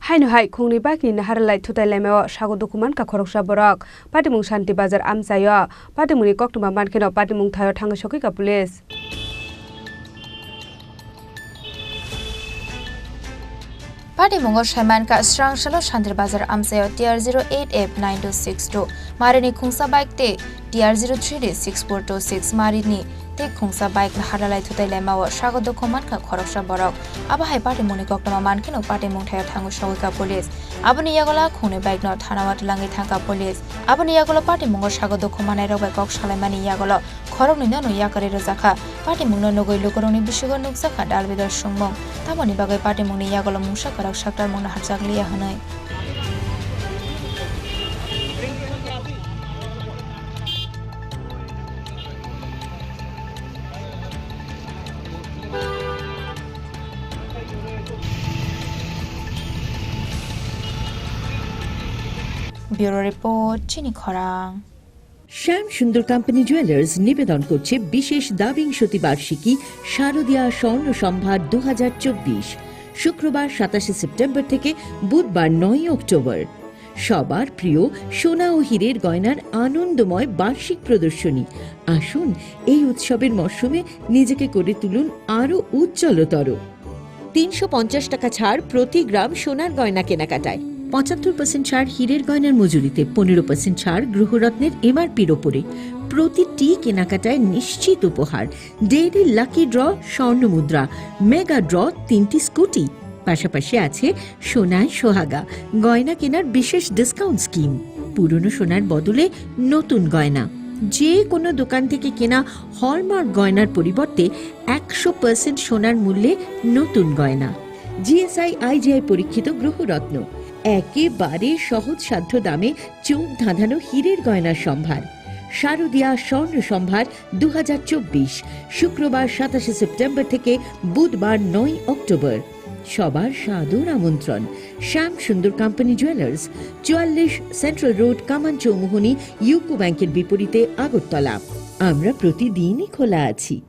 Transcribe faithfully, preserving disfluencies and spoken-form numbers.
Haino hai khungni bike ni naharlai thutai laimao sago dukhu mankha khoroksa borok. Patimung Shanti Bazar amchaio. Patimungni koktwma mankheno patimung thaio thangwi sokwi ka police. Patimungo saimankha srang salo Shanti Bazar amchaio T R zero eight F nine two six two marini khungsa bike tei T R zero three D six four two six marini tei khungsa bike naharlai thutai laimao sago dukhu mankha khoroksa borok. Abo hai patimungni koktwma mankheno patimung thaio thangwi sogwi ka police. Aboni yagulo khungni bike no thanao twlangwi thangkha police. Aboni yagulo patimungo sago dukhu manai rok bai kok salaimani yagulo khoroknwi no yakarwi rwjakha. Patimungno nugwi lukurokni bisingo nukjakha dalbidal songmung. Tamoni bagwi patimungni yagulo mungsa kwrak saktarmung naharjak liya hwnwi. Bureau Report, Chini Khorang. শ্যাম সুন্দর company jewellers নিবেদন করছে বিশেষ দ্বাবিংশতি বার্ষিকী শারদীয়া স্বর্ণ সম্ভার দু হাজার চব্বিশ, শুক্রবার সাতাশে সেপ্টেম্বর থেকে বুধবার নয় অক্টোবর। সবার প্রিয় সোনা ও হীরের গয়নার আনন্দময় বার্ষিক প্রদর্শনী। আসুন, এই উৎসবের মরশুমে নিজেকে করে তুলুন আরও উজ্জ্বলতর। তিনশো পঞ্চাশ টাকা ছাড় প্রতি গ্রাম সোনার গয়না কেনাকাটায়, পঁচাত্তর পার্সেন্ট ছাড় হীরের গয়নার মজুরিতে, পনেরো পার্সেন্ট ছাড় গৃহরত্নের এমআরপির ওপরে। প্রতিটি কেনাকাটায় নিশ্চিত উপহার, ডেইলি লাকি ড্র, স্বর্ণ মুদ্রা, মেগা ড্র, তিনটি স্কুটি। পাশাপাশি আছে সোনায় সোহাগা গয়না কেনার বিশেষ ডিসকাউন্ট স্কিম। পুরনো সোনার বদলে নতুন গয়না। যে কোনো দোকান থেকে কেনা হলমার্ক গয়নার পরিবর্তে একশো পার্সেন্ট সোনার মূল্যে নতুন গয়না। জিএসআই আইজিআই পরীক্ষিত গ্রহরত্ন, একেবারে সহজসাধ্য দামে চোখ ধাঁধানো হীরের গয়নার সম্ভার। শারদীয়া স্বর্ণ সম্ভার দু হাজার চব্বিশ, শুক্রবার সাতাশে সেপ্টেম্বর থেকে বুধবার নয় অক্টোবর। সবার সাদর আমন্ত্রণ। শ্যাম সুন্দর কোম্পানি জুয়েলার্স, চুয়াল্লিশ সেন্ট্রাল রোড, কামান চৌমুহনী, ইউকো ব্যাংকের বিপরীতে আগরতলা। আমরা প্রতিদিনই খোলা আছি।